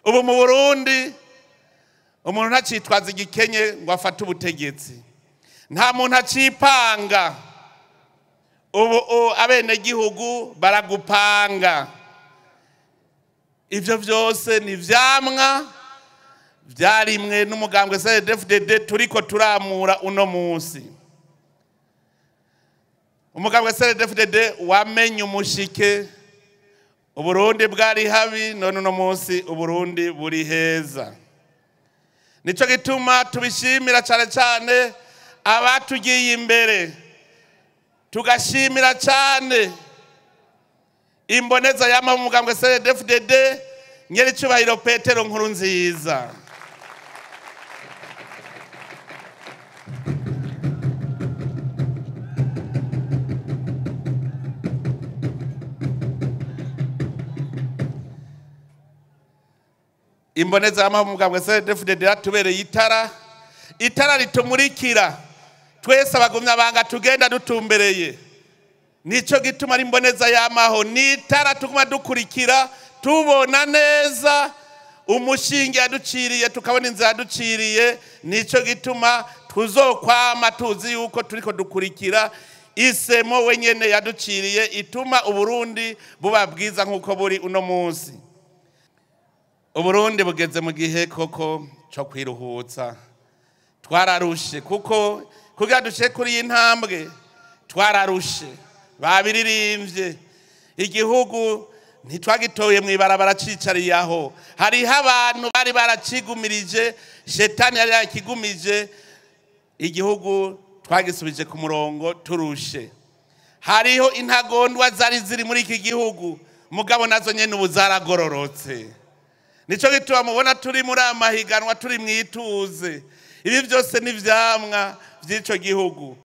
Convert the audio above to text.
Ubu mu Burundi umuntu ntacitwaza igikenye ngo afate ubutegetsi, nta muntu acipanga. Ubu abenegihugu baragupanga. Ivyo vyose ni vyamwa vyarimwe n'umugambwe CNDD-FDD turiko turamura uno munsi. Umugambwe CNDD-FDD wamenye umushike, Uburundi bwari habi, none uno munsi Uburundi buri heza. Nico gituma tubishimira cane cane abatugiye imbere, tugashimira cane imboneza yama mu mugambwe CNDD-FDD Nyericubahiro Petero Nkurunziza. Imboneza yama mu mugambwe CNDD-FDD yatubereye itara, itara ritumurikira twese abagumya banga tugenda dutumbereye. Nico gituma ari imboneza yamaho, ni itara tuguma dukurikira, tubona neza umushinge yaduciriye, tukabona inzira yaduciriye. Nico gituma tuzokwama tuzi yuko turiko dukurikira isemo wenyene yaduciriye, ituma Uburundi buba bwiza nkuko buri uno munsi. Uburundi bugeze mu gihe koko co kwiruhutsa. Twararushe kuko kugira duce kuri iyi ntambwe twararushe, babiririmbye. Igihugu ntitwagitoye mw'ibarabara cicariye aho, hariho abantu bari baracigumirije, shetani yari yakigumije. Igihugu twagisubije ku murongo turushe. Hariho intagondwa zari ziri muri iki gihugu, mugabo nazo nyene ubu zaragororotse. Nico gituma mubona turi muri amahiganwa, turi mwituze. Ibi vyose ni vyamwa vy'ico gihugu.